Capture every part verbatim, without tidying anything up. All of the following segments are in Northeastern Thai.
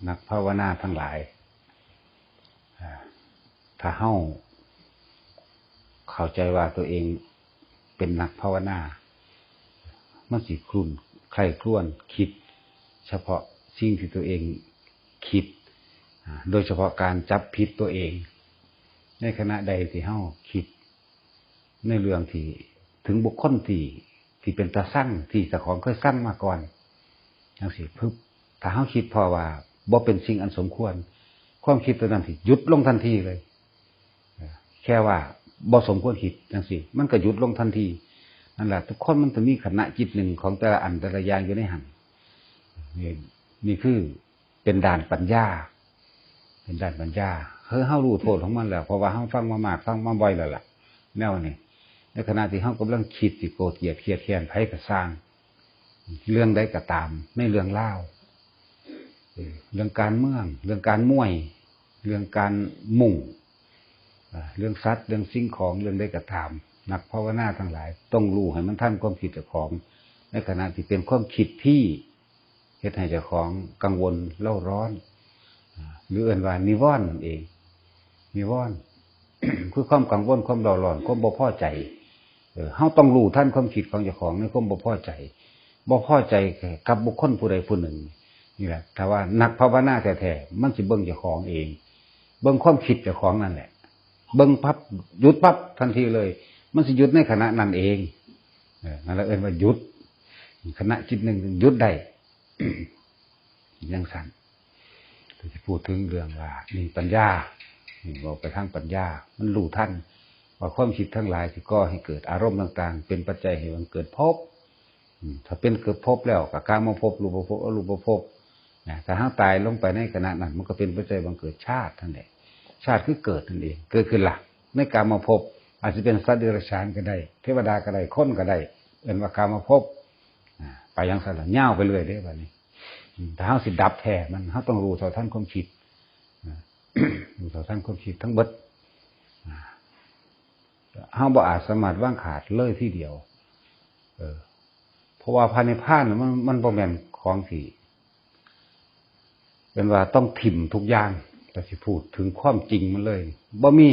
นักภาวนาทั้งหลาย อ่า ถ้าเฮาเข้าใจว่าตัวเองเป็นนักภาวนา มันสิครุ่นใคร่ครวญคิด เฉพาะสิ่งที่ตัวเองคิด อ่า โดยเฉพาะการจับผิดตัวเอง ในขณะใดที่เฮาคิด ในเรื่องที่ถึงบุคคลที่ ที่เป็นตาซัง ที่เจ้าของเคยซังมาก่อน จังซี้ พึบ ถ้าเฮาคิดพอว่าบ่เป็นสิ่งอันสมควร ความคิดตัวนั้นสิหยุดลงทันทีเลย เออ แค่ว่าบ่สมควรคิดจังซี้ มันก็หยุดลงทันที นั่นแหละ ทุกคนมันจะมีขณะจิตหนึ่งของแต่ละอันแต่ละอย่างอยู่ในหั้น นี่ นี่คือเป็นด้านปัญญา เป็นด้านปัญญา คือเฮารู้โทษของมันแล้ว เพราะว่าเฮาฟังมามาก ฟังมาบ่อยแล้วล่ะ แนวนี้ ในขณะที่เฮากำลังคิดสิโกรธเกลียดเครียดแค้นไผก็ซ่าง เรื่องใดก็ตาม ในเรื่องราว เออ เรื่องการเมือง เรื่องการมวย เรื่องการมุ่ง อ่า เรื่องสัตว์ เรื่องสิ่งของ เรื่องใดก็ตาม นักภาวนาทั้งหลาย ต้องรู้ให้มันทันความคิดเจ้าของ ในขณะที่เป็นความคิดที่เฮ็ดให้เจ้าของกังวลเร่าร้อน อ่า หรือเอิ้นว่านิวรณ์นั่นเอง นิวรณ์ คือความกังวล ความเร่าร้อน ความบ่พอใจ เออ เฮาต้องรู้ทันความคิดของเจ้าของในความบ่พอใจ บ่พอใจกับบุคคลผู้ใดผู้หนึ่ง นี่แหละ ถ้าว่านักภาวนาแท้ๆ มันสิเบิ่งเจ้าของเอง เบิ่งความคิดเจ้าของนั่นแหละ เบิ่งปั๊บ หยุดปั๊บ ทันทีเลย มันสิหยุดในขณะนั้นเอง เออ นั่นแหละเอิ้นว่าหยุด ขณะจิตหนึ่งหยุดได้ จังซั่น ก็สิพูดถึงเรื่องว่า นี่ปัญญา นี่เว้าไปทางปัญญา มันรู้ทันว่าความคิดทั้งหลายที่ก่อให้เกิดอารมณ์ต่างๆ เป็นปัจจัยให้บังเกิดภพ อืม ถ้าเป็นเกิดภพแล้วก็กามภพ รูปภพ อรูปภพ นะ ถ้าเฮาตายลงไปในขณะนั้น มันก็เป็นปัจจัยบังเกิดชาตินั่นแหละ ชาติคือเกิดนั่นเอง เกิดขึ้นละ ในกามภพ อาจจะเป็นสัตว์เดรัจฉานก็ได้ เทวดาก็ได้ คนก็ได้ เอิ้นว่ากามภพ อ่า ไปจังซั่นละ ยาวไปเรื่อยเด้บัดนี้ อืม ถ้าเฮาสิดับแท้มัน เฮาต้องรู้เท่าทันความคิด อ่า รู้เท่าทันความคิดทั้งเบิด อ่า เฮาบ่อาจสามารถวางขาดเลยทีเดียว เออ เพราะว่าพระนิพพานน่ะมัน มันบ่แม่นของที่ เป็นว่าต้องถิ่มทุกอย่าง แต่สิพูดถึงความจริงมันเลย บ่มี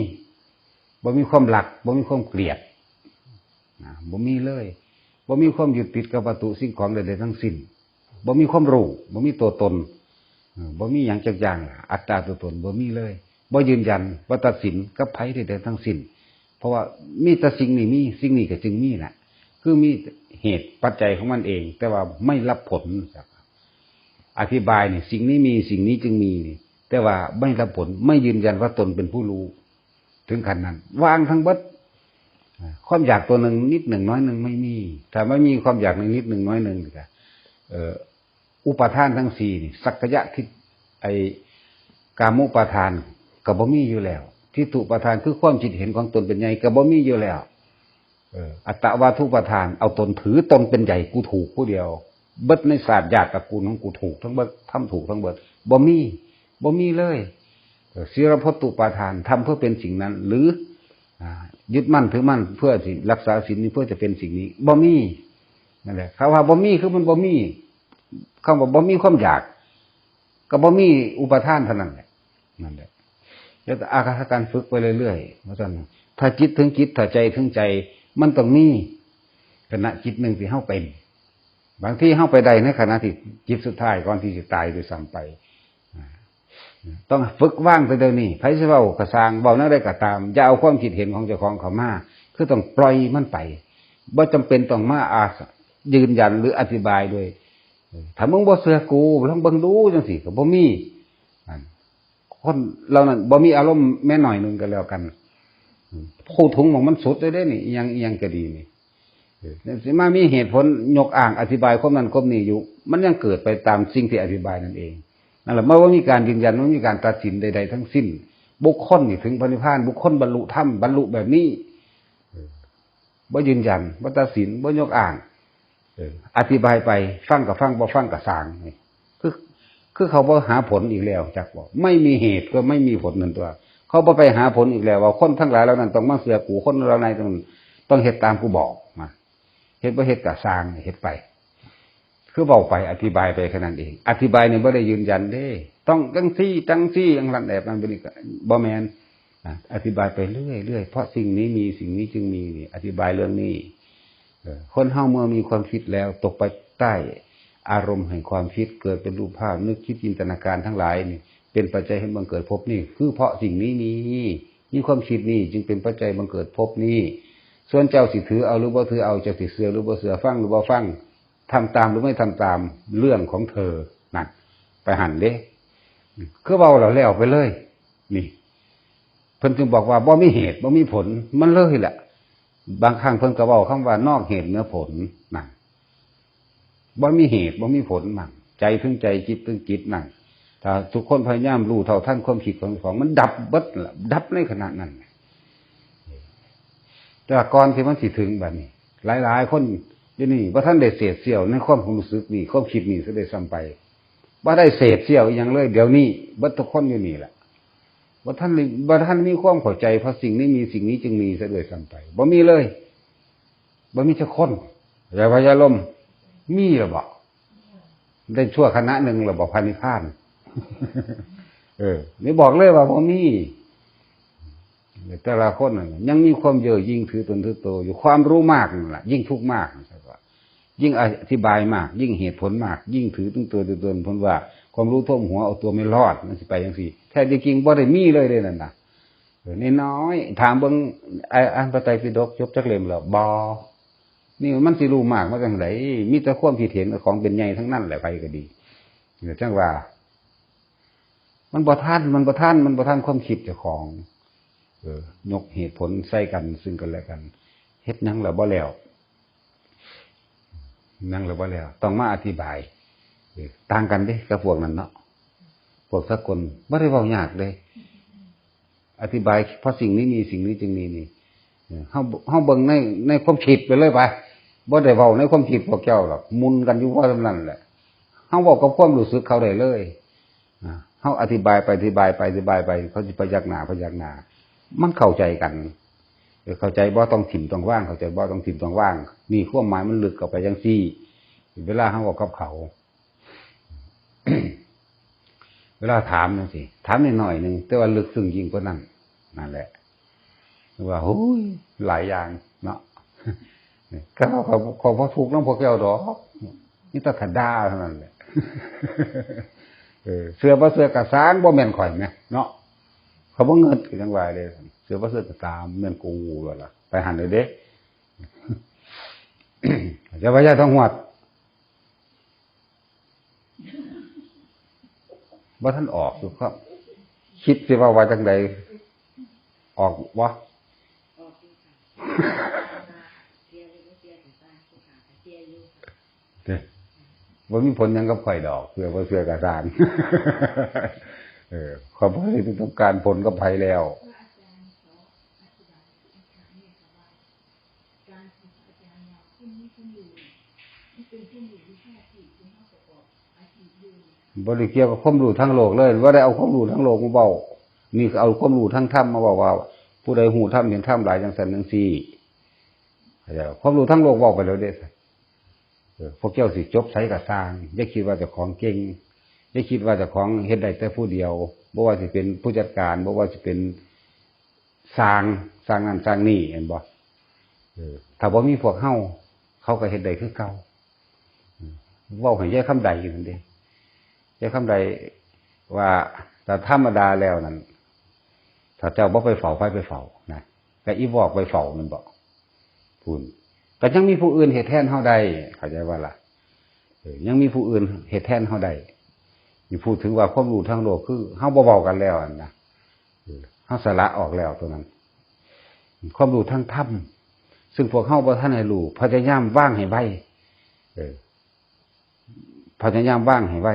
บ่มีความรัก บ่มีความเกลียด นะ บ่มีเลย บ่มีความยึดติดกับวัตถุสิ่งของใดๆทั้งสิ้น บ่มีความรู้ บ่มีตัวตน เออ บ่มีหยังจักอย่าง อัตตาตัวตน บ่มีเลย บ่ยืนยัน บ่ตัดสินกับไผใดๆทั้งสิ้น เพราะว่ามีแต่สิ่งนี้มี สิ่งนี้ก็จึงมีน่ะ คือมีเหตุปัจจัยของมันเอง แต่ว่าไม่รับผล อธิบายนี่ สิ่งนี้มี สิ่งนี้จึงมีนี่ แต่ว่าไม่รับผล ไม่ยืนยันว่าตนเป็นผู้รู้ ถึงขั้นนั้น วางทั้งเบิด อ่า ความอยากตัวหนึ่งนิดหนึ่งน้อยหนึ่งไม่มี ถ้าไม่มีความอยากหนึ่งนิดหนึ่งน้อยหนึ่งก็ เอ่อ อุปาทานทั้งสี่นี่ สักกายทิฏฐิ ไอ้กามุปาทานก็บ่มีอยู่แล้ว ทิฏฐุปาทานคือความคิดเห็นของตนเป็นใหญ่ก็บ่มีอยู่แล้ว เออ อัตตวาทุปาทาน เอาตนถือตนเป็นใหญ่ กูถูกผู้เดียว เบิดในศาสตร์ญาติตระกูลของกูถูกทั้งเบิด ทำถูกทั้งเบิด บ่มี บ่มีเลย เออ ศีลพจน์ตุปาทาน ทำเพื่อเป็นสิ่งนั้น หรือ อ่า ยึดมั่นถือมั่นเพื่อสิรักษาศีลนี้เพื่อจะเป็นสิ่งนี้ บ่มี นั่นแหละ คำว่าบ่มีคือมันบ่มี คำว่าบ่มีความอยาก ก็บ่มีอุปาทานเท่านั้นแหละ นั่นแหละ แล้วก็อาศัยการฝึกไปเรื่อยๆ ว่าซั่น ถ้าจิตถึงจิต ถ้าใจถึงใจ มันต้องมีขณะจิตหนึ่งที่เฮาเป็น บางทีเฮาไปได้ในขณะที่จิตสุดท้ายก่อนที่สิตายด้วยซ้ำไป อ่า ต้องฝึกวางแต่เดี๋ยวนี้ ไผสิเว้าก็ซ่าง เว้าแนวใดก็ตาม อย่าเอาความคิดเห็นของเจ้าของเข้ามา คือต้องปล่อยมันไป บ่จำเป็นต้องมาอาศัยยืนยันหรืออธิบายด้วย เออ ถ้ามึงบ่เชื่อกู ลองเบิ่งดูจังซี่ก็บ่มี นั่น คนเหล่านั้นบ่มีอารมณ์แม้หน่อยหนึ่งก็แล้วกัน อืม พูดถึงหม่องมันสุดเลยเด้นี่ อิหยัง อิหยังก็ดีนี่ เออ สิมามีเหตุผลยกอ้างอธิบายความนั้นความนี้อยู่ มันยังเกิดไปตามสิ่งที่อธิบายนั่นเอง นั่นแหละ มันบ่มีการยืนยัน มันบ่มีการตัดสินใดๆทั้งสิ้น บุคคลนี่ถึงพระนิพพาน บุคคลบรรลุธรรม บรรลุแบบนี้ เออ บ่ยืนยัน บ่ตัดสิน บ่ยกอ้าง เออ อธิบายไป ฟังก็ฟัง บ่ฟังก็ซ่าง นี่ คือ คือเขาบ่หาผลอีกแล้ว จักบ่ ไม่มีเหตุก็ไม่มีผลนั่นตัว เขาบ่ไปหาผลอีกแล้ว ว่าคนทั้งหลายเหล่านั้นต้องมาเชื่อกู คนเหล่านั้นต้อง ต้องเฮ็ดตามกูบอก นะ เฮ็ดบ่เฮ็ดก็ซ่าง เฮ็ดไป คือเว้าไป อธิบายไปแค่นั้นเอง อธิบายนี่บ่ได้ยืนยันเด้ ต ต้องจังซี่จังซี่จังซั่นแบบนั้นแบบนี้ก็บ่แม่น อ่ะ อธิบายไปเรื่อยๆ เพราะสิ่งนี้มี สิ่งนี้จึงมีนี่ อธิบายเรื่องนี้ เออ คนเฮาเมื่อมีความคิดแล้วตกไปใต้อารมณ์แห่งความคิด เกิดเป็นรูปภาพ นึกคิดจินตนาการทั้งหลายนี่ เป็นปัจจัยให้บังเกิดภพนี่ คือเพราะสิ่งนี้มี มีความคิดนี่จึงเป็นปัจจัยบังเกิดภพนี่ ส่วนเจ้าสิถือเอาหรือบ่ถือเอา เจ้าสิเชื่อหรือบ่เชื่อ ฟังหรือบ่ฟัง ทำตามหรือไม่ทำตาม เรื่องของเธอ นั่น ไปหั่นเด้ คือเว้าแล้วแล้วไปเลย นี่ เพิ่นจึงบอกว่าบ่มีเหตุบ่มีผล มันเลยแหละ บางครั้งเพิ่นก็เว้าคำว่านอกเหตุเหนือผล นั่น บ่มีเหตุบ่มีผล นั่น ใจถึงใจ จิตถึงจิต นั่น ถ้าทุกคนพยายามรู้เท่าทันความคิดของเจ้าของ มันดับเบิดล่ะ ดับในขณะนั้น แต่ว่าก่อนที่มันสิถึงบัดนี้ หลายๆ คนเดี๋ยวนี้บ่ทันได้เสพเสี้ยวในความรู้สึกนี่ ความคิดนี่ซะด้วยซ้ำไป บ่ได้เสพเสี้ยวอีหยังเลย เดี๋ยวนี้เบิดทุกคนอยู่นี่แหละ บ่ทันได้ บ่ทันมีความเข้าใจ เพราะสิ่งนี้มี สิ่งนี้จึงมีซะด้วยซ้ำไป บ่มีเลย บ่มีจักคน อย่าว่าอย่าลม มีหรือบ่ ได้ชั่วขณะหนึ่งหรือบ่ พระนิพพาน เออ นี่บอกเลยว่าบ่มี แต่ละคนน่ะยังมีความเย่อหยิ่งถือตนถือโตอยู่ ความรู้มากนั่นแหละ ยิ่งทุกข์มาก ยิ่งอธิบายมาก ยิ่งเหตุผลมาก ยิ่งถือตนตัวตน เพิ่นว่าความรู้ท่วมหัวเอาตัวไม่รอด มันสิไปจังซี่ แท้จริงบ่ได้มีเลยเด้นั่นน่ะ เออ น้อยๆ ถามเบิ่ง อ่า อ่านพระไตรปิฎกจบจักเล่มแล้ว บ่ นี่มันสิรู้มากมาจังได๋ มีแต่ความคิดเห็นของเป็นใหญ่ทั้งนั้นแหละ ไผก็ดี เออ จังว่า มันบ่ทัน มันบ่ทัน มันบ่ทันความคิดเจ้าของ เออ ยกเหตุผลใส่กันซึ่งกันและกัน เฮ็ดหยังแล้วบ่แล้ว หยังแล้วบ่แล้ว ต้องมาอธิบาย เออ ต่างกันเด้กับพวกนั้นเนาะ พวกสากลบ่ได้เว้ายากเด้ อธิบาย เพราะสิ่งนี้มี สิ่งนี้จึงมีนี่ เออ เฮา เฮาเบิ่งใน ในความคิดไปเลยไป บ่ได้เว้าในความคิดพวกเจ้าหรอก หมุนกันอยู่ว่าเท่านั้นแหละ เฮาเว้ากับความรู้สึกเขาได้เลย อ่า เฮาอธิบายไป อธิบายไป อธิบายไป เขาสิพยักหน้า พยักหน้า มันเข้าใจกัน เออ เข้าใจบ่ต้องถิ่มต้องวาง เข้าใจบ่ต้องถิ่มต้องวาง นี่ความหมายมันลึกเข้าไปจังซี่ เวลาเฮาเว้ากับเขา เวลาถามจังซี่ ถามนิดหน่อยหนึ่ง แต่ว่าลึกซึ้งยิ่งกว่านั้น นั่นแหละ ว่า โอ้ย หลายอย่างเนาะ ก็เขา เขาบ่ทุกข์นำพวกเจ้าดอก มีแต่ถ้าด่าเท่านั้นแหละ เออ เชื่อบ่เชื่อก็ซ่าง บ่แม่นข้อยแหมเนาะ เขาบ่เงินก็ยังว่าเลย เชื่อบ่เชื่อก็ตาม แม่นกูแล้วล่ะ ไปหั่นเลยเด้ อย่าว่าอย่าต้องหวด บ่ทันออกอยู่ครับ คิดสิว่าว่าจังใด ออกบ่ เด้ บ่มีผลหยังกับข่อยดอก เชื่อบ่เชื่อก็ซ่าง เออ ข้อยบ่ได้ต้องการผลกับไผแล้ว บ่ได้เกี่ยวกับความรู้ทางโลกเลย บ่ได้เอาความรู้ทางโลกมาเว้า นี่คือเอาความรู้ทางธรรมมาเว้าว่า ผู้ใดฮู้ธรรมเห็นธรรมหลายจังซั่นจังซี่ เข้าใจบ่ ความรู้ทางโลกเว้าไปแล้วเด้ เออ พวกเจ้าสิจบไสก็ซ่าง อย่าคิดว่าเจ้าของเก่ง อย่าคิดว่าเจ้าของเฮ็ดได้แต่ผู้เดียว บ่ว่าสิเป็นผู้จัดการ บ่ว่าสิเป็นซ่าง ซ่างนั่นซ่างนี่ เห็นบ่ เออ ถ้าบ่มีพวกเฮา เขาก็เฮ็ดได้คือเก่า เว้าให้ยายคำใดอยู่นั่นเด้ ยายคำใดว่า แต่ธรรมดาแล้วนั่น ถ้าเจ้าบ่ไปเฝ้า ไผไปเฝ้านะ ก็อีวอกไปเฝ้าแม่นบ่ พู้น ก็ยังมีผู้อื่นเฮ็ดแทนเฮาได้ เข้าใจบ่ล่ะ เออ ยังมีผู้อื่นเฮ็ดแทนเฮาได้ นี่พูดถึงว่าความรู้ทางโลกคือเฮาบ่เว้ากันแล้วนั่นนะ เออ เฮาสละออกแล้วตัวนั้น ความรู้ทางธรรม ซึ่งพวกเฮาบ่ทันได้รู้ พยายามวางให้ไว เออ พยายามวางให้ไว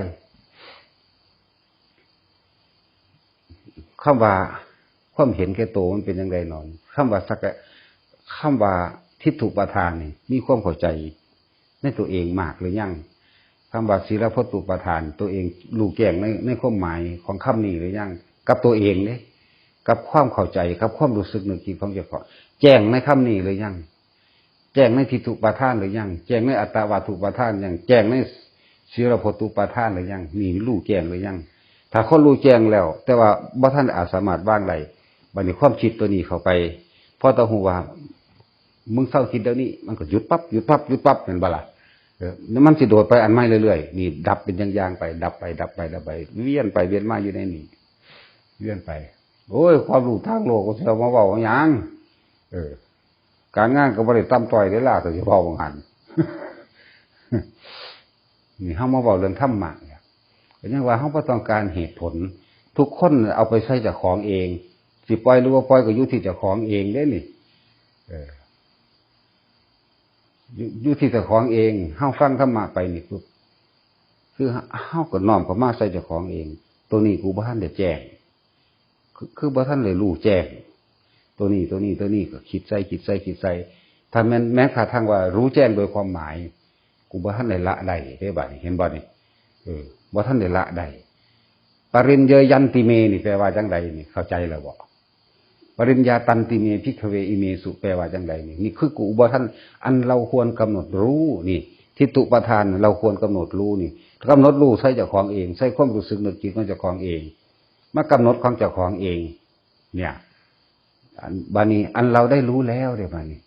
คำว่าความเห็นแก่โตมันเป็นจั่งใดหนอ คำว่าสักกะ คำว่าทิฏฐุปาทานนี่ มีความเข้าใจในตัวเองมากหรือยัง คำว่าศีลพจจุปาทาน ตัวเองรู้แจ้งใน ในความหมายของคำนี้หรือยัง กับตัวเองเด้ กับความเข้าใจ กับความรู้สึกนึกคิดของเจ้าของ แจ้งในคำนี้หรือยัง แจ้งในทิฏฐุปาทานหรือยัง แจ้งในอัตตวาทุปาทานยัง แจ้งในศีลพจจุปาทานหรือยัง นี่รู้แจ้งหรือยัง ถ้าคนรู้แจ้งแล้ว แต่ว่าบ่ทันอาจสามารถวางได้ บัดนี้ความคิดตัวนี้เข้าไป พอต้องรู้ว่า มึงเซาคิดเดี๋ยวนี้ มันก็หยุดปั๊บ หยุดปั๊บ หยุดปั๊บ แม่นบ่ล่ะ? เออ แล้วมันสิโดดไปอันใหม่เรื่อยๆ นี่ดับเป็นอย่างๆไป ดับไป ดับไป ดับไป เวียนไปเวียนมาอยู่ในนี่ เวียนไป โอ้ย ความรู้ทางโลกก็สิเอามาเว้าหยัง เออ การงานก็บ่ได้ต่ำต้อยเด้ล่ะ ก็สิเว้าว่าหั่น นี่เฮามาเว้าเรื่องธรรมะเนี่ย ก็ยังว่าเฮาบ่ต้องการเหตุผล ทุกคนเอาไปใส่เจ้าของเอง สิปล่อยหรือบ่ปล่อยก็อยู่ที่เจ้าของเองเด้นี่ เออ อยู่ อยู่ที่เจ้าของเอง เฮาฟังธรรมะไปนี่ปุ๊บ คือเฮาก็น้อมเข้ามาใส่เจ้าของเอง ตัวนี้กูบ่ทันได้แจ้ง คือ คือบ่ทันได้รู้แจ้ง ตัวนี้ ตัวนี้ ตัวนี้ ก็คิดใส่ คิดใส่ คิดใส่ ถ้าแม่น แม้กระทั่งว่ารู้แจ้งโดยความหมาย กูบ่ทันได้ละได้เด้บัดนี้ เห็นบ่นี่? เออ บ่ทันได้ละได้ ปริญเยยันติเม นี่แปลว่าจังใดนี่ เข้าใจแล้วบ่? ปริญญาตันติเม ภิกขเว อิเมสุ แปลว่าจังใดนี่ นี่คือกูบ่ทัน อันเราควรกำหนดรู้นี่ ทิฏฐุปาทาน เราควรกำหนดรู้นี่ กำหนดรู้ใส่เจ้าของเอง ใส่ความรู้สึกนึกคิดของเจ้าของเอง มากำหนดของเจ้าของเอง เนี่ย อัน บัดนี้ อันเราได้รู้แล้วเด้บัดนี้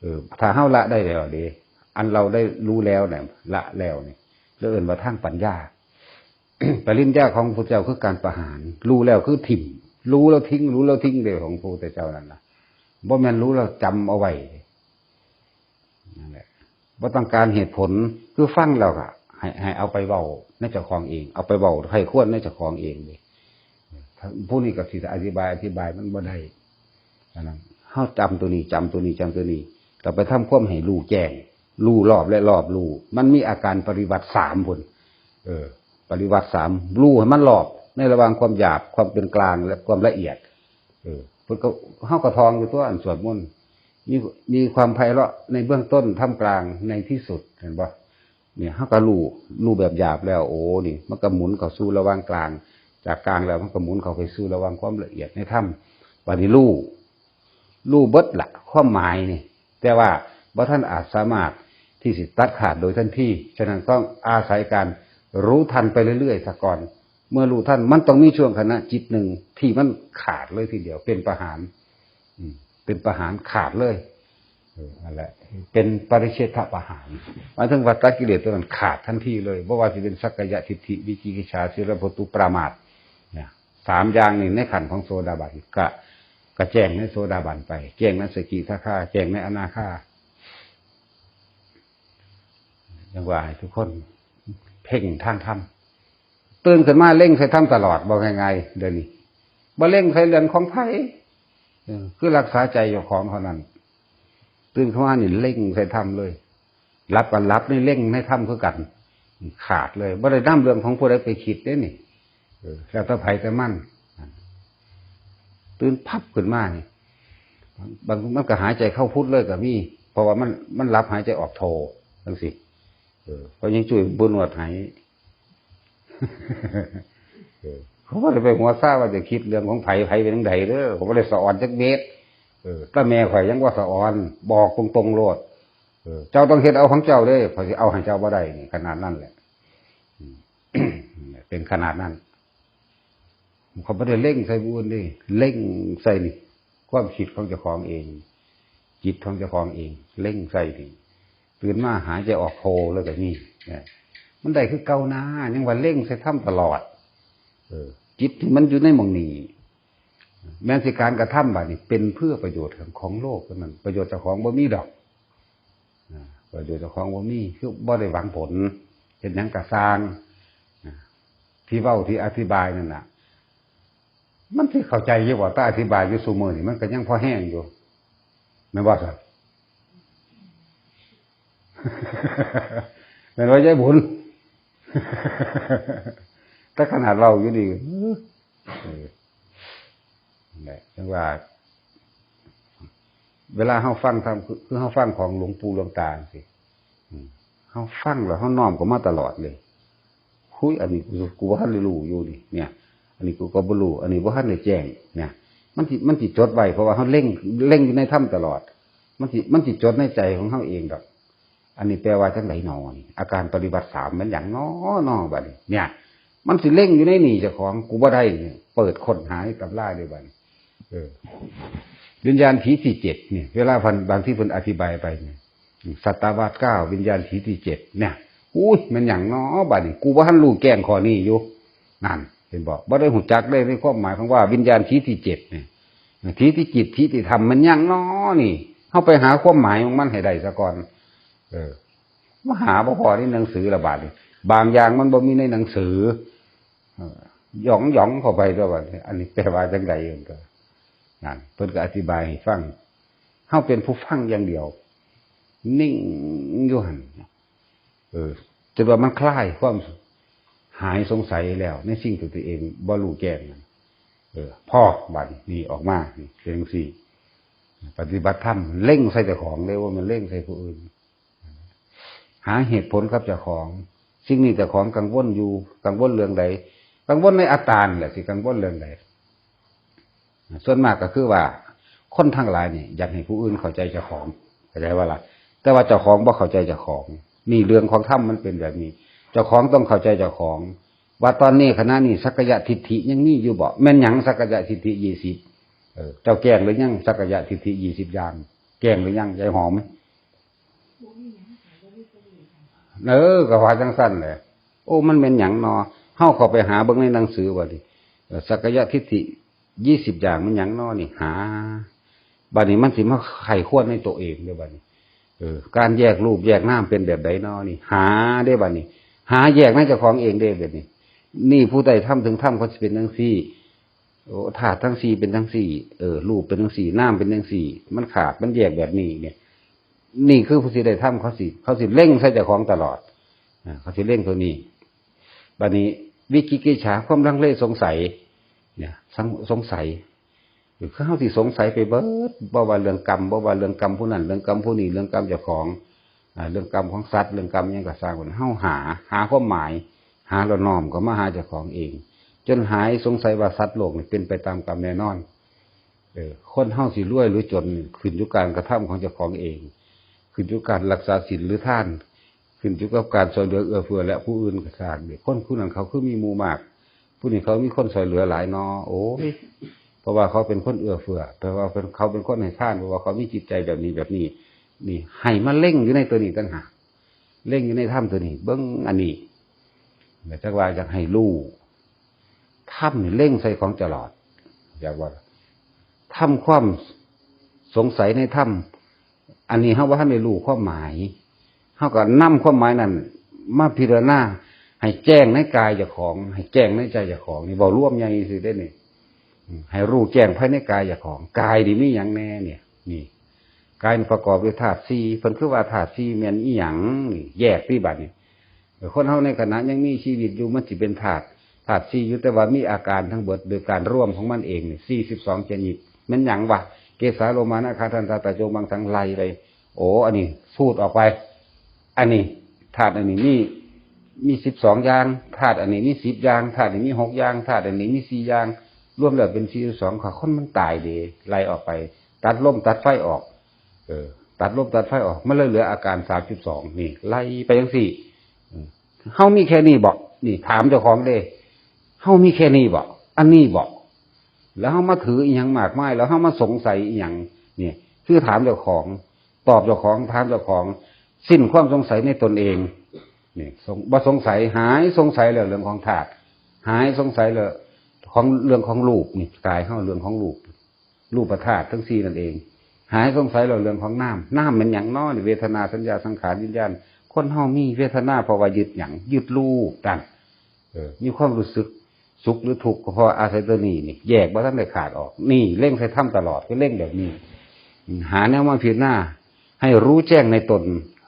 เออ ถ้าเฮาละได้แล้วเด้ อันเราได้รู้แล้วเนี่ย ละแล้วเนี่ย แล้วเอิ้นว่าทางปัญญา ปริญญาของพระพุทธเจ้าคือการประหาร รู้แล้วคือถิ่ม รู้แล้วทิ้ง รู้แล้วทิ้งเด้ของพระพุทธเจ้านั่นน่ะ บ่แม่นรู้แล้วจำเอาไว้ นั่นแหละ บ่ต้องการเหตุผล คือฟังแล้วก็ให้ ให้เอาไปเว้าในเจ้าของเอง เอาไปเว้าใคร่ครวญในเจ้าของเองเด้ ผู้นี้ก็สิอธิบาย อธิบายมันบ่ได้ อันนั้น เฮาจำตัวนี้ จำตัวนี้ จำตัวนี้ ต่อไปทำความให้รู้แจ้ง รู้รอบและรอบรู้ มันมีอาการปริวัติสามพุ้น เออ ปริวัติสาม รู้ให้มันรอบ ในระหว่างความหยาบ ความเป็นกลาง และความละเอียด เออ เพิ่นก็ เฮาก็ท่องอยู่ตัวอันสวดมนต์ มี มีความไพเราะในเบื้องต้น ท่ามกลาง ในที่สุด เห็นบ่? เนี่ย เฮาก็รู้ รู้แบบหยาบแล้ว โอ้ นี่ มันก็หมุนเข้าสู่ระหว่างกลาง จากกลางแล้วมันก็หมุนเข้าไปสู่ระหว่างความละเอียดในธรรม บัดนี้รู้ รู้เบิดละ ความหมายนี่ แต่ว่าบ่ทันอาจสามารถที่สิตัดขาดโดยทันที ฉะนั้นต้องอาศัยการรู้ทันไปเรื่อยๆ ซะก่อน เมื่อรู้ทัน มันต้องมีช่วงขณะจิตหนึ่งที่มันขาดเลยทีเดียว เป็นประหาร อืม เป็นประหารขาดเลย เออ นั่นแหละ เป็นปริเฉทประหาร หมายถึงว่าตัดกิเลสตัวนั้นขาดทันทีเลย บ่ว่าสิเป็นสักกายทิฏฐิ วิจิกิจฉา ศีลพัตตุปรามาส เนี่ย สามอย่างนี่ในขั้นของโสดาบัน ก็ ก็แจ้งในโสดาบันไป แจ้งในสกิทาคา แจ้งในอนาคา ยังว่าให้ทุกคนเพ่งทางธรรม ตื่นขึ้นมาเล็งใส่ธรรมตลอด บอกง่ายๆ เดี๋ยวนี้ บ่เล็งใส่เรื่องของไผ เออ คือรักษาใจเจ้าของเท่านั้น ตื่นขึ้นมานี่เล็งใส่ธรรมเลย หลับก็หลับนี่เล็งในธรรมคือกัน ขาดเลย บ่ได้นำเรื่องของผู้ใดไปคิดเด้นี่ เออ แล้วแต่ไผแต่มัน ตื่นพับขึ้นมานี่ บาง มันก็หายใจเข้าพุทเลยก็มี เพราะว่ามัน มันหลับหายใจออกโท จังซี้ เออ เพราะยังช่วยบุญวัดให้ เออ เขาบ่ได้ไปหัวซ่าว่าจะคิดเรื่องของไผ ไผเป็นจั่งใดเด้อ เขาบ่ได้สะออนจักเม็ด เออ แต่แม่ข่อยยังว่าสะออน บอกตรงๆ โลด เออ เจ้าต้องเฮ็ดเอาของเจ้าเด้ ข่อยสิเอาให้เจ้าบ่ได้ นี่ขนาดนั้นแหละ อืม เป็นขนาดนั้น เขาบ่ได้เล็งใส่ผู้อื่นเด้ เล็งใส่นี่ ความคิดของเจ้าของเอง จิตของเจ้าของเอง เล็งใส่นี่ ตื่นมาหายใจออกโฮเลยก็มี เนี่ย มันได้คือเก่านา ยังว่าเล็งใส่ธรรมตลอด เออ จิตที่มันอยู่ในหม่องนี้ แม้นสิการกระทำบัดนี้เป็นเพื่อประโยชน์ของโลกเท่านั้น ประโยชน์เจ้าของบ่มีดอก อ่า ประโยชน์เจ้าของบ่มี คือบ่ได้หวังผล เฮ็ดหยังก็ซ่าง อ่า ที่เว้าที่อธิบายนั่นน่ะ มันสิเข้าใจอยู่บ่ แต่อธิบายอยู่ซุมื้อนี่มันก็ยังพอแฮงอยู่ แม่นบ่ซั่น? แม่นว่ายายบุญ แต่ขนาดเว้าอยู่นี่ เออ นั่นแหละ จั่งว่า เวลาเฮาฟังธรรม คือ คือเฮาฟังของหลวงปู่หลวงตาจั่งซี้ อืม เฮาฟังแล้วเฮาน้อมเข้ามาตลอดเลย คุย อันนี้กู กูบ่ทันได้รู้อยู่นี่ เนี่ย อันนี้กูก็บ่รู้ อันนี้บ่ทันได้แจ้ง เนี่ย มันสิ มันสิจดไว้ เพราะว่าเฮาเล็ง เล็งอยู่ในธรรมตลอด มันสิ มันสิจดในใจของเฮาเองดอก อันนี้แปลว่าจั่งใดหนอนี่ อาการปริวัติสามมันหยังหนอ หนอ บัดนี้ เนี่ย มันสิเล็งอยู่ในนี่เจ้าของ กูบ่ได้เนี่ย เปิดค้นหาในตำราเลยบัดนี้ เออ วิญญาณผีที่เจ็ดเนี่ย เวลาเพิ่น บางทีเพิ่นอธิบายไปเนี่ย สัตวรรษเก้า วิญญาณผีที่เจ็ดเนี่ย อุ้ย มันหยังน้อบัดนี้ กูบ่ทันรู้แจ้งข้อนี้อยู่ นั่น เห็นบ่ บ่ได้ฮู้จักเลยในความหมายของว่าวิญญาณผีที่เจ็ดเนี่ย ผีที่จิต ผีที่ธรรม มันหยังน้อนี่ เฮาไปหาความหมายของมันให้ได้ซะก่อน เออ มาหาบ่พ้อในหนังสือละบาดนี้ บางอย่างมันบ่มีในหนังสือ เออ หยองๆเข้าไปตัวบัดนี้ อันนี้แปลว่าจังใด๋ เพิ่นก็ นั่น เพิ่นก็อธิบายให้ฟัง เฮาเป็นผู้ฟังอย่างเดียว นิ่งอยู่หั่น เออ จนว่ามันคลายความหายสงสัยแล้ว ในสิ่งที่ตัวเองบ่รู้แจ้งนั่น เออ พอ บัดนี้ นี่ออกมา นี่เป็นจังซี่ ปฏิบัติธรรมเล็งใส่เจ้าของเด้ บ่แม่นเล็งใส่ผู้อื่น หาเหตุผลกับเจ้าของ สิ่งนี้เจ้าของกังวลอยู่ กังวลเรื่องใด กังวลในอัตตานี่แหละ สิกังวลเรื่องใด ส่วนมากก็คือว่า คนทั้งหลายนี่อยากให้ผู้อื่นเข้าใจเจ้าของ เข้าใจบ่ล่ะ แต่ว่าเจ้าของบ่เข้าใจเจ้าของ นี่เรื่องของธรรมมันเป็นแบบนี้ เจ้าของต้องเข้าใจเจ้าของ ว่าตอนนี้ขณะนี้สักกายทิฏฐิยังมีอยู่บ่ แม่นหยังสักกายทิฏฐิยี่สิบ เออ เจ้าแจ้งหรือยัง สักกายทิฏฐิยี่สิบอย่าง แจ้งหรือยัง ยายหอม เออ ก็ว่าจังซั่นแหละ โอ้ มันแม่นหยังนอ เฮาเข้าไปหาเบิ่งในหนังสือบัดนี้ เออ สักกายทิฏฐิยี่สิบอย่างมันหยังนอนี่ หา บัดนี้มันสิมาไขควรในตัวเองเด้อบัดนี้ เออ การแยกรูปแยกนามเป็นแบบใดนอนี่ หาเด้อบัดนี้ หาแยกในเจ้าของเองเด้อบัดนี้ นี่ผู้ใดทำถึงธรรมเขาสิเป็นจังซี่ โอ้ ธาตุทั้งสี่เป็นจังซี่ เออ รูปเป็นจังซี่ นามเป็นจังซี่ มันขาด มันแยกแบบนี้เนี่ย นี่คือผู้สิได้ธรรม เขาสิ เขาสิเล็งใส่เจ้าของตลอด อ่า เขาสิเล็งตัวนี้ บัดนี้วิจิกิจฉา ความลังเลสงสัย เนี่ย สง- สงสัย คือเฮาสิสงสัยไปเบิด บ่ว่าเรื่องกรรม บ่ว่าเรื่องกรรมผู้นั้น เรื่องกรรมผู้นี้ เรื่องกรรมเจ้าของ อ่า เรื่องกรรมของสัตว์ เรื่องกรรมอิหยังก็ซ่างมัน เฮาหา หาความหมาย หาแล้วน้อมเข้ามาหาเจ้าของเอง จนหายสงสัยว่าสัตว์โลกนี่เป็นไปตามกรรมแน่นอน เออ คนเฮาสิรวยหรือจนนี่ขึ้นอยู่การกระทำของเจ้าของเอง ขึ้นอยู่การรักษาศีลหรือทาน ขึ้นอยู่กับการช่วยเหลือเอื้อเฟื้อและผู้อื่นก็ซ่างเด้ คนผู้นั้นเขาคือมีหมู่มาก ผู้นี้เขามีคนช่วยเหลือหลายนอ โอ้ย เพราะว่าเขาเป็นคนเอื้อเฟื้อ เพราะว่าเป็น เขาเป็นคนให้ทาน เพราะว่าเขามีจิตใจแบบนี้แบบนี้ นี่ ให้มาเล็งอยู่ในตัวนี้ต่างหาก เล็งอยู่ในธรรมตัวนี้ เบิ่งอันนี้ แล้วจักว่าอยากให้รู้ ธรรมนี่เล็งใส่ของตลอด อยากว่า ทำความสงสัยในธรรม อันนี้เฮาบ่ทันได้รู้ความหมาย เฮาก็นำความหมายนั้นมาพิจารณา ให้แจ้งในกายเจ้าของ ให้แจ้งในใจเจ้าของ นี่เว้ารวมใหญ่ซื่อเด้นี่ อืม ให้รู้แจ้งภายในกายเจ้าของ กายนี่มีหยังแน่เนี่ย นี่ กายนี่ประกอบด้วยธาตุสี่ เพิ่นคือว่าธาตุสี่แม่นอีหยัง นี่ แยกติบัดนี้ เออ คนเฮาในขณะยังมีชีวิตอยู่ มันสิเป็นธาตุ ธาตุสี่อยู่ แต่ว่ามีอาการทั้งเบิดโดยการรวมของมันเองนี่ สี่สิบสองชนิด แม่นหยังวะ เกสาโลมา นาคา ทันตา ตาโจ มังสัง ไล่ไป โอ้ อันนี้สูดออกไป อันนี้ ธาตุอันนี้มี มีสิบสองอย่าง ธาตุอันนี้มีสิบอย่าง ธาตุอันนี้มีหกอย่าง ธาตุอันนี้มีสี่อย่าง รวมแล้วเป็นสี่สิบสอง ค่ะ คนมันตายเด้ ไล่ออกไป ตัดลมตัดไฟออก เออ ตัดลมตัดไฟออก มันเลยเหลืออาการสามสิบสอง นี่ ไล่ไปจังซี่ เออ เฮามีแค่นี้บ่ นี่ ถามเจ้าของเด้ เฮามีแค่นี้บ่ อันนี้บ่ แล้วเฮามาถืออีหยังมากมาย แล้วเฮามาสงสัยอีหยัง นี่ คือถามเจ้าของ ตอบเจ้าของ ถามเจ้าของ สิ้นความสงสัยในตนเอง นี่ สง- บ่สงสัย หายสงสัยแล้วเรื่องของธาตุ หายสงสัยแล้วของ เรื่องของรูป นี่ กายเฮา เรื่องของรูป รูปธาตุทั้งสี่นั่นเอง หายสงสัยแล้วเรื่องของนาม นามแม่นหยังน้อนี่ เวทนา สัญญา สังขาร วิญญาณ คนเฮามีเวทนาเพราะว่ายึดหยัง ยึดรูปนั่น เออ มีความรู้สึกสุขหรือทุกข์ก็เพราะอาศัยตัวนี้นี่ แยกบ่ทันได้ขาดออก นี่เล็งใส่ธรรมตลอด คือเล็งแบบนี้ หาแนวมาพิจารณา ให้รู้แจ้งในตน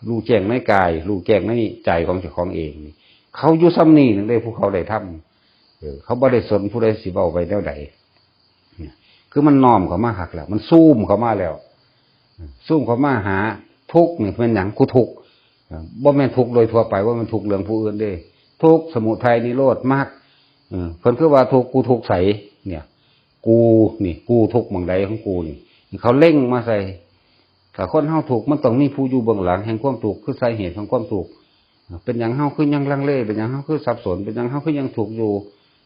รู้แจ้งในกาย รู้แจ้งในใจของเจ้าของเองนี่ เขาอยู่ซ่ำนี่นึงได้ผู้เขาได้ธรรม เออ เขาบ่ได้สนผู้ใดสิเว้าไปแนวใด เนี่ย คือมันน้อมเข้ามาคักแล้ว มันซูมเข้ามาแล้ว ซูมเข้ามาหาทุกข์นี่เป็นหยัง กูทุกข์ เออ บ่แม่นทุกข์โดยทั่วไป บ่แม่นทุกข์เรื่องผู้อื่นเด้ ทุกข์สมุทัยนิโรธมรรค เออ เพิ่นคือว่าทุกข์ กูทุกข์ไส เนี่ย กูนี่ กูทุกข์หม่องใดของกูนี่ เขาเล็งมาใส่ ถ้าคนเฮาทุกข์ มันต้องมีผู้อยู่เบื้องหลังแห่งความทุกข์ คือสาเหตุของความทุกข์ เป็นหยังเฮาคือยังลังเล เป็นหยังเฮาคือสับสน เป็นหยังเฮาคือยังทุกข์อยู่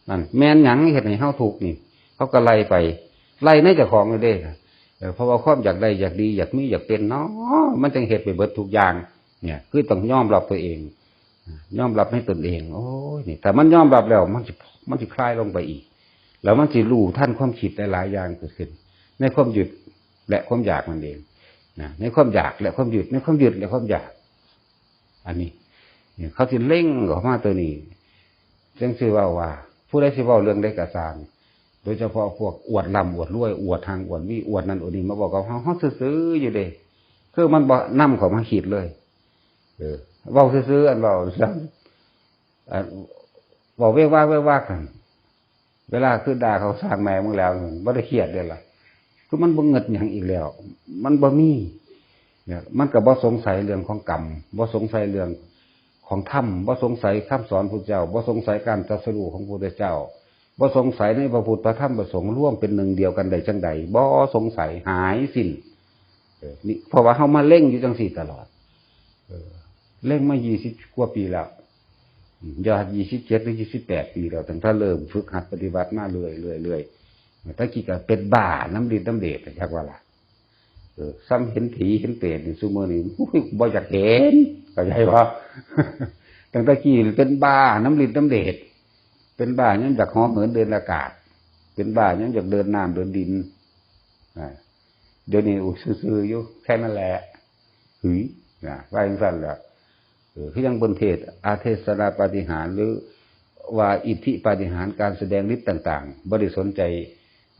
นั่นแม่นหยังเฮ็ดให้เฮาทุกข์นี่ เขาก็ไล่ไป ไล่ในเจ้าของนี่เด้ เออ เพราะว่าความอยากได้ อยากดี อยากมี อยากเป็นเนาะ มันจึงเฮ็ดไปเบิดทุกอย่าง เนี่ย คือต้องยอมรับตัวเอง ยอมรับในตนเอง โอ้ย นี่ ถ้ามันยอมรับแล้ว มันสิ มันสิคลายลงไปอีก แล้วมันสิรู้ทันความคิดหลายๆอย่างเกิดขึ้น ในความยึดและความอยากนั่นเอง นะ ในความอยากและความยึด ในความยึดและความอยาก อันนี้ เนี่ย เขาสิเล็งออกมาตัวนี้ จังสิเว้าว่า ผู้ใดสิเว้าเรื่องใดก็ซ่าง โดยเฉพาะพวกอวดร่ำอวดรวย อวดหังอวดมี อวดนั่นอวดนี่ มาบอกกับเฮา เฮาซื่อๆอยู่เด้ คือมันบ่นำเข้ามาคิดเลย เออ เว้าซื่อๆ อันเว้า อันเว้าเวกวากเวกวากกัน เวลาคือด่าเขาซ่างแม่มึงแล้ว บ่ได้เครียดเด้ล่ะ คือมันบ่เงิดหยังอีกแล้ว มันบ่มี เนี่ย มันก็บ่สงสัยเรื่องของกรรม บ่สงสัยเรื่องของธรรม บ่สงสัยคำสอนพุทธเจ้า บ่สงสัยการตรัสรู้ของพุทธเจ้า บ่สงสัยในพระพุทธพระธรรมพระสงฆ์ รวมเป็นหนึ่งเดียวกันได้จังใด บ่สงสัย หายสิ้น เออ นี่ เพราะว่าเฮามาเล็งอยู่จังซี่ตลอด เออ เล็งมายี่สิบกว่าปีแล้ว อืม ยอดยี่สิบเจ็ดหรือยี่สิบแปดปีแล้ว ตั้งแต่เริ่มฝึกหัดปฏิบัติมาเรื่อยๆ เรื่อยๆ แต่กี้ก็เป็นบ้านำฤทธิ์นำเดช จักว่าล่ะ เออ ซ้ำเห็นผีเห็นเปรตนี่ ซุมื้อนี้ อุ้ย บ่อยากเห็น เข้าใจบ่ ตั้งแต่กี้เป็นบ้านำฤทธิ์นำเดช เป็นบ้ายังอยากเหาะเหินเดินอากาศ เป็นบ้ายังอยากเดินน้ำเดินดิน อ่า เดี๋ยวนี้ โอ้ย ซื่อๆอยู่ แค่นั้นแหละ หึย นะ ว่าจังซั่นแหละ เออ คือยังเพิ่นเทศน์ อาเทศนาปาฏิหาริย์ หรือว่าอิทธิปาฏิหาริย์ การแสดงฤทธิ์ต่างๆ บ่ได้สนใจ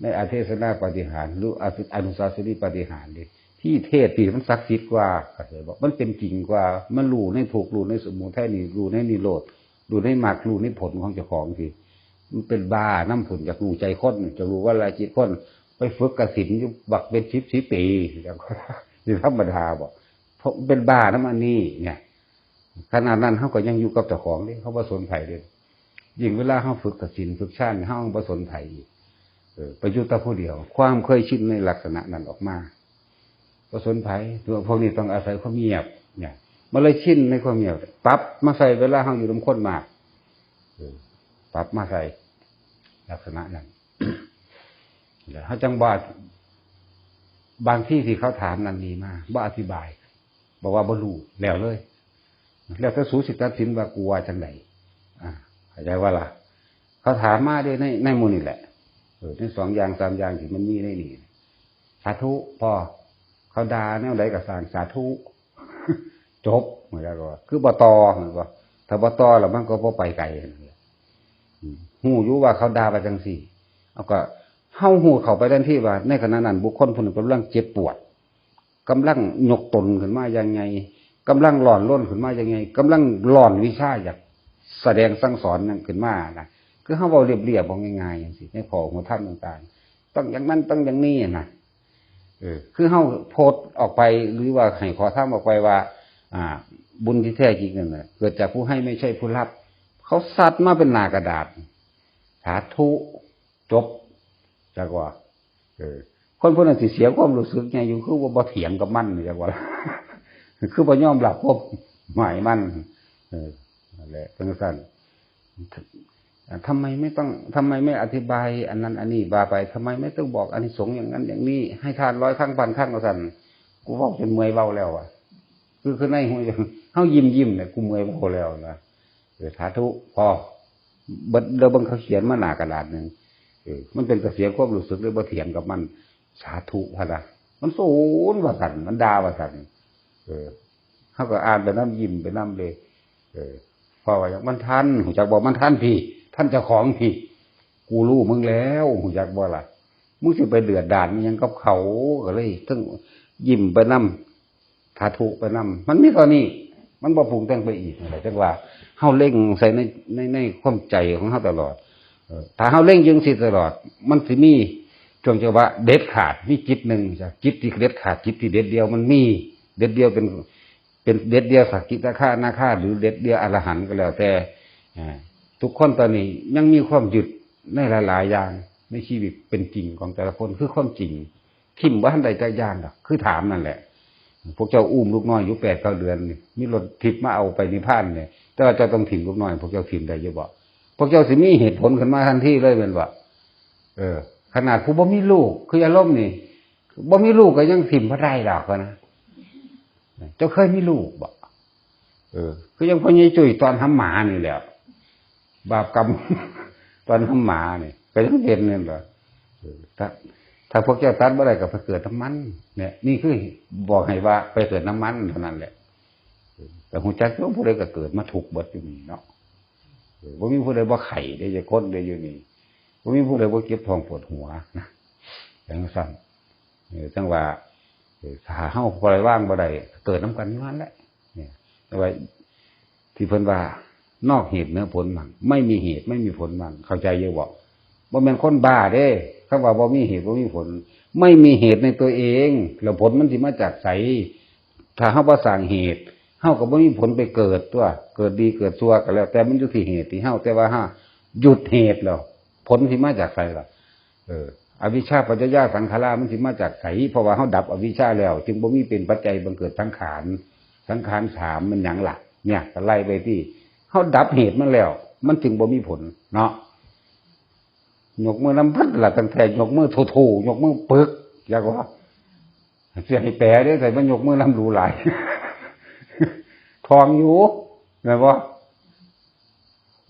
ในอาเทศนาปาฏิหาริย์ หรืออนุสาสนีปาฏิหาริย์เด้ ที่เทศน์ที่มันศักดิ์สิทธิ์กว่า เข้าใจบ่ มันเป็นจริงกว่า มันรู้ในทุกข์ รู้ในสมุทัยนี่ รู้ในนิโรธ รู้ในมรรค รู้ในผลของเจ้าของสิ มันเป็นบ้านำพุ้น อยากรู้ใจคน อยากรู้วาระจิตคน ไปฝึกกสิณอยู่บักเป็นสิบสิบปี สิธรรมดาบ่ เพราะเป็นบ้านำอันนี้เนี่ย ขนาดนั้นเฮาก็ยังอยู่กับเจ้าของเด้ เฮาบ่สนไผเด้ ยิ่งเวลาเฮาฝึกกสิณ ฝึกฌาน เฮาบ่สนไผอีก เออ ไปอยู่แต่ผู้เดียว ความเคยชินในลักษณะนั้นออกมา บ่สนไผ พวกนี้ต้องอาศัยความเงียบ เนี่ย มันเลยชินในความเงียบ ปรับมาใส่เวลาเฮาอยู่นำคนมาก เออ ปรับมาใส่ลักษณะนั้น แล้วเฮาจังบ่ บางทีที่เขาถามนั่นนี่มา บ่อธิบาย บอกว่าบ่รู้ แล้วเลย แล้วแต่สูสิตัดสินว่ากูว่าจังใด อ่า เข้าใจว่าล่ะ เขาถามมาเด้ ใน ในหมู่นี่แหละ เออ ในสองอย่างสามอย่างที่มันมีในนี่ สาธุ พอ เขาด่าแนวใดก็ซ่าง สาธุ จบ เหมือนกันว่า คือบ่ต่อ เหมือนกันว่า ถ้าบ่ต่อแล้วมันก็บ่ไปไกล อืม ฮู้อยู่ว่าเขาด่าว่าจังซี่ เอาก็ เฮาฮู้เข้าไปทันทีว่า ในขณะนั้นบุคคลผู้นั้นกำลังเจ็บปวด กำลังยกตนขึ้นมาอย่างไง กำลังร้อนรนขึ้นมาอย่างไง กำลังร้อนวิชาอยากแสดงสั่งสอนนั่นขึ้นมานะ คือเฮาเว้าเรียบๆ เว้าง่ายๆ จังซี่ ในข้อหัวธรรมต่างๆ ต้องอย่างนั้น ต้องอย่างนี้นะ เออ คือเฮาโพสต์ออกไป หรือว่าให้ข้อธรรมออกไปว่า อ่า บุญที่แท้จริงนั่นน่ะ เกิดจากผู้ให้ไม่ใช่ผู้รับ เขาซัดมาเป็นหน้ากระดาษ สาธุ จบ จักว่า เออ คนพวกนั้นสิเสียความรู้สึกไงอยู่ คือว่าบ่เถียงกับมันนี่ จักว่า คือบ่ยอมรับความหมายมัน เออ นั่นแหละ จังซั่น อ่ะ ทำไมไม่ต้อง ทำไมไม่อธิบายอันนั้นอันนี้ว่าไป ทำไมไม่ต้องบอกอานิสงส์อย่างนั้นอย่างนี้ ให้ทานร้อยครั้งพันครั้ง ว่าซั่น กูเว้าจนเมื่อยเว้าแล้วอะ คือ คือในหัว เฮายิ้มๆ เนี่ย กูเมื่อยเว้าแล้วนะ เออ สาธุ พอ เบิด แล้วเบิ่งเขาเขียนมาหน้ากระดาษหนึ่ง เออ มันเป็นกระเสียความรู้สึกเลย บ่เถียงกับมัน สาธุ พะนะ มันสูนว่าซั่น มันด่าว่าซั่น เออ เฮาก็อ่านไปนำ ยิ้มไปนำเลย เออ เพราะว่ามันทัน ฮู้จักบ่ มันทันพี่ ทันเจ้าของพี่ กูรู้มึงแล้ว ฮู้จักบ่ล่ะ มึงสิไปเดือดดร้อนอิหยังกับเขา ก็เลยทั้งยิ้มไปนำ สาธุไปนำ มันมีเท่านี้ มันบ่ปรุงแต่งไปอีกนั่นแหละ จังว่าเฮาเล็งใส่ใน ใน ในความใจของเฮาตลอด เออ ถ้าเฮาเล็งจังซี่ตลอด มันสิมีช่วงจังหวะเด็ดขาด มีจิตหนึ่งจ้ะ จิตที่เด็ดขาด จิตที่เด็ดเดี่ยว มันมี เด็ดเดี่ยวเป็น เป็นเด็ดเดี่ยวสกิทาคานาคา หรือเด็ดเดี่ยวอรหันต์ก็แล้วแต่ อ่า ทุกคนตอนนี้ยังมีความยึดในหลายๆ อย่าง ในชีวิตเป็นจริงของแต่ละคน คือความจริง ทิ่มบ่ทันได้จักอย่างดอก คือถามนั่นแหละ พวกเจ้าอุ้มลูกน้อยอยู่แปดเก้าเดือนนี่ มีรถทิพย์มาเอาไปนิพพานเนี่ย แต่ว่าเจ้าต้องถิ่มลูกน้อย พวกเจ้าถิ่มได้อยู่บ่ พวกเจ้าสิมีเหตุผลขึ้นมาทันทีเลยแม่นบ่ เออ ขนาดผู้บ่มีลูก คืออารมณ์นี่ บ่มีลูกก็ยังถิ่มบ่ได้ดอกนะ เจ้าเคยมีลูกบ่ เออ คือยังพ่อใหญ่จุ้ยตอนหำหมานี่แหละ บาปกรรม ตอนหำหมานี่ ก็ยังเห็นนั่นแหละ เออ ถ้า ถ้าพวกเจ้าตัดบ่ได้ก็ไปเกิดนำมัน เนี่ย นี่คือบอกให้ว่าไปเกิดนำมันเท่านั้นแหละ เออ แต่ฮู้จักอยู่ ผู้ใดก็เกิดมาทุกข์เบิดอยู่นี่เนาะ เออ บ่มีผู้ใดบ่ไข้เด้ จักคนเด้อยู่นี่ บ่มีผู้ใดบ่เจ็บท้องปวดหัวนะ จั่งซั้น เออ จั่งว่า เออ ถ้าเฮาปล่อยวางบ่ได้ เกิดนำกันอยู่หั่นแหละ เนี่ย แต่ว่า ที่เพิ่นว่า นอกเหตุเหนือผลมั่ง ไม่มีเหตุไม่มีผลมั่ง เข้าใจอยู่บ่ บ่แม่นคนบ้าเด้ คำว่าบ่มีเหตุบ่มีผล ไม่มีเหตุในตัวเอง แล้วผลมันสิมาจากไส ถ้าเฮาบ่สร้างเหตุ เฮาก็บ่มีผลไปเกิดตั๊ว เกิดดีเกิดชั่วก็แล้ว แต่มันอยู่ที่เหตุที่เฮา แต่ว่าเฮาหยุดเหตุแล้ว ผลสิมาจากไสล่ะ เออ อวิชชาปัจจยสังขารา มันสิมาจากไส เพราะว่าเฮาดับอวิชชาแล้ว จึงบ่มีเป็นปัจจัยบังเกิดสังขาร สังขารสามมันหยังล่ะ เนี่ย ก็ไล่ไปที่ เฮาดับเหตุมันแล้ว มันจึงบ่มีผลเนาะ ยกมือนำเบิดล่ะ ตั้งแต่ยกมือโถๆ ยกมือปึก อยากว่า สิให้แปลเด้ แต่มันยกมือนำดูหลาย ท่องอยู่ แม่นบ่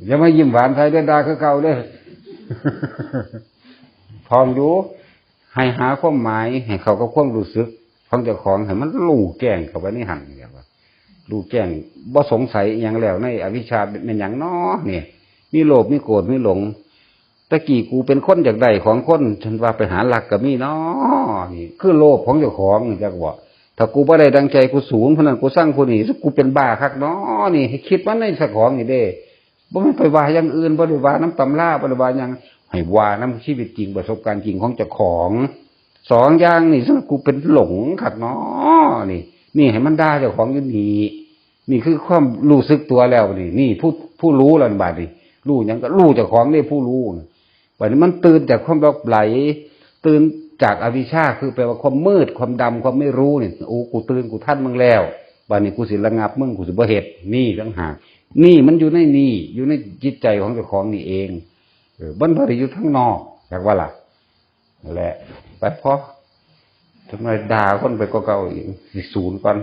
อย่ามายิ้มหวานใส่เด้อ ด่าคือเก่าเด้อ ท่องอยู่ ให้หาความหมาย ให้เข้ากับความรู้สึกของเจ้าของ ให้มันรู้แจ้งเข้าไปในหั่น เรียกว่า รู้แจ้ง บ่สงสัยอิหยังแล้ว ในอวิชชาแม่นหยังน้อ นี่ มีโลภ มีโกรธ มีหลง แต่กี้กูเป็นคนอยากได้ของคน ฉันว่าไปหาลักก็มีน้อ นี่ คือโลภของเจ้าของ จักบ่ ถ้ากูบ่ได้ดังใจ กูสูงผู้นั้น กูซังผู้นี้ กูเป็นบ้าคักน้อ นี่ ให้คิดมาในเจ้าของนี่เด้ บ่แม่นไปว่าอย่างอื่น บ่ได้ว่านำตำรา บ่ได้ว่าหยัง ให้ว่านำชีวิตจริง ประสบการณ์จริงของเจ้าของ สองอย่างนี่ ซึ่งกูเป็นหลงคักน้อ นี่ นี่ให้มันด่าเจ้าของอยู่นี่ นี่คือความรู้สึกตัวแล้วนี่ นี่ผู้ ผู้รู้แล้วบัดนี้ รู้หยังก็รู้เจ้าของนี่ ผู้รู้น่ะ บัดนี้มันตื่นจากความหลับไหล ตื่นจากอวิชชา คือแปลว่าความมืด ความดำ ความไม่รู้นี่ โอ้ กูตื่น กูทันมึงแล้ว บัดนี้กูสิระงับมึง กูสิบ่เฮ็ด นี่ต่างหาก นี่มันอยู่ในนี่ อยู่ในจิตใจของเจ้าของนี่เอง เออ มันบ่ได้อยู่ทางนอก จักว่าล่ะ นั่นแหละ ไปพอ จักหน่อยด่าคนไปกว่าเก่าอีก สิสูนก่อน